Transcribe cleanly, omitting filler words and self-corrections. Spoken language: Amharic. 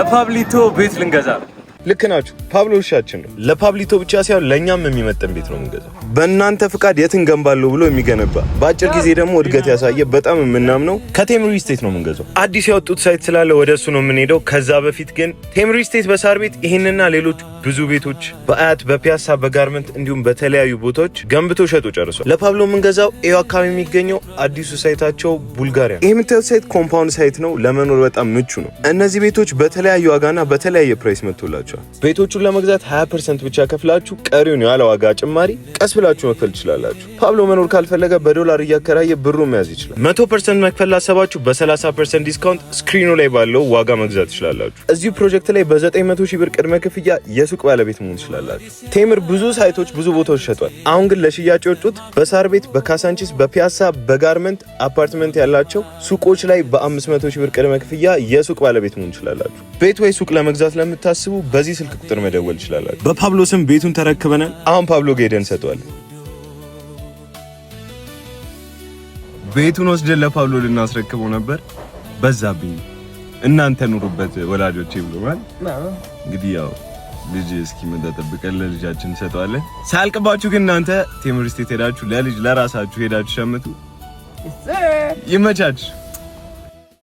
ለፓብሊቶ ቤት ልንገዛ ነው። ልክ ናችሁ። ፓብሎ ውሻችን ነው። ለፓብሊቶ ብቻ ሳይሆን ለእኛም የሚመጥን ቤት ነው የምንገዛው። በእናንተ ፍቃድ የት እንገንባለሁ ብሎ የሚገነባ፣ በአጭር ጊዜ ደግሞ እድገት ያሳየ፣ በጣም የምናምነው ከቴምር ስቴት ነው የምንገዛው። አዲስ ያወጡት site ስላለ ወደ እሱ ነው የምንሄደው። ከዛ በፊት ግን ቴምር ስቴት በሳር ቤት ይህንና ሌሎች ብዙ ቤቶች በአያት፣ በፒያሳ፣ በጋርመንት እንዲሁም በተለያዩ ቦታዎች ገንብቶ ሸጦ ጨርሷል። ለፓብሎ የምንገዛው ይኸው አካባቢ የሚገኘው አዲሱ site ኣቸው ቡልጋሪያ። ይህ የምታዩት site compound site ነው። ለመኖር በጣም ምቹ ነው። እነዚህ ቤቶች በተለያዩ ዋጋና በተለያየ price መጥቶላቸዋል። ቤቶቹን ለመግዛት 20% ብቻ ከፍላችሁ ቀሪውን ያለ ዋጋ ጭማሪ ቀስ ብላችሁ መክፈል ትችላላችሁ። ፓብሎ መኖር ካልፈለገ በዶላር እያከራየ ብሩ መያዝ ይችላል። 100% መክፈል ላሰባችሁ በ30% discount screen ኑ ላይ ባለው ዋጋ መግዛት ትችላላችሁ። እዚሁ ፕሮጀክት ላይ በ900 ሺህ ብር ቅድመ ክፍያ የሱቅ ባለቤት መሆን ትችላላችሁ። ቴምር ብዙ site ኦች፣ ብዙ ቦታዎች ሸጧል። አሁን ግን ለሽያጭ የወጡት በሳር ቤት፣ በካሳንቺስ፣ በፒያሳ፣ በጋርመንት አፓርትመንት ያላቸው ሱቆች ላይ በ500 ሺህ ብር ቅድመ ክፍያ የሱቅ ባለቤት መሆን ትችላላችሁ። ቤት ወይ ሱቅ ለመግዛት ለምታስቡ በዚህ ስልክ ቁጥር መደወል ትችላላችሁ። በፓብሎ ስም ቤቱን ተረክበናል። አሁን ፓብሎ ጋር ሄደን እንሰጠዋለን። ቤቱን ወስደን ለፓብሎ ልናስረክበው ነበር። በዛብኝ፣ እናንተ ኑሩበት ወላጆቼ ብሎናል። እንግዲህ ያው ልጅ እስኪመጣ ጠብቀን ለልጃችን እንሰጠዋለን። ሳያልቅባችሁ ግን እናንተ ቴምር ስቴት ሄዳችሁ ለልጅ ለራሳችሁ ሄዳችሁ ሸምቱ። ይመቻችሁ።